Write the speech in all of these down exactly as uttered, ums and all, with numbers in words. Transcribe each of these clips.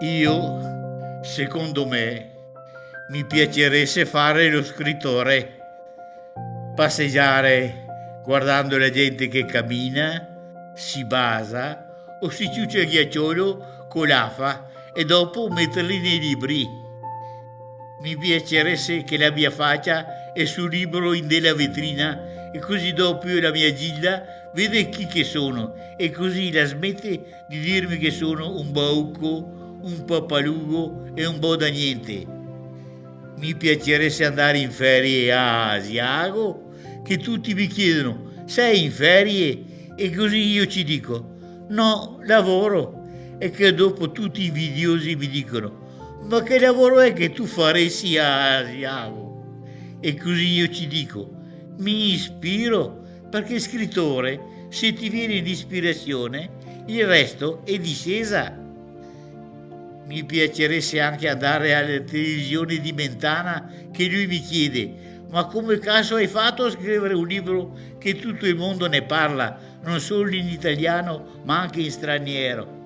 Io, secondo me, mi piacerese fare lo scrittore, passeggiare guardando la gente che cammina, si basa o si ciucia il ghiacciolo con l'afa e dopo metterli nei libri. Mi piacerese che la mia faccia è sul libro in della vetrina e così dopo la mia Gilda vede chi che sono e così la smette di dirmi che sono un bauco, un papalugo e un bo da niente. Mi piacerese andare in ferie a Asiago, che tutti mi chiedono: "Sei in ferie?" E così io ci dico: "No, lavoro." E che dopo tutti invidiosi mi dicono: "Ma che lavoro è che tu faresti a Asiago?" E così io ci dico: "Mi ispiro, perché scrittore, se ti viene l'ispirazione, il resto è discesa." Mi piaceresse anche andare alla televisione di Mentana, che lui mi chiede: "Ma come caso hai fatto a scrivere un libro che tutto il mondo ne parla, non solo in italiano, ma anche in straniero?"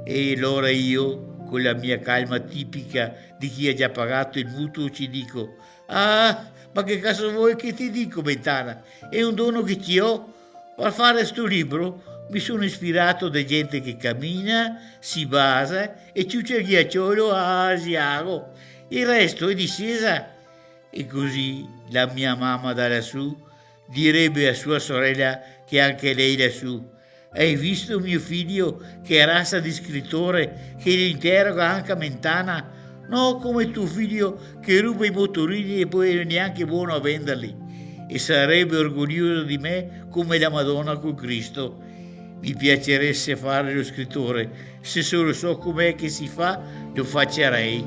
E allora io, con la mia calma tipica di chi ha già pagato il mutuo, ci dico: "Ah, ma che caso vuoi che ti dico, Mentana? È un dono che ci ho. Per fare sto libro mi sono ispirato da gente che cammina, si basa e ciucia il ghiacciolo a Asiago. Il resto è discesa." E così la mia mamma da lassù direbbe a sua sorella che anche lei lassù: "Hai visto mio figlio che razza di scrittore che lo interroga anche a Mentana? No come tuo figlio che ruba i motorini e poi non è neanche buono a venderli. E sarebbe orgoglioso di me come la Madonna col Cristo." Mi piaceresse fare lo scrittore, se solo so com'è che si fa, lo facerei.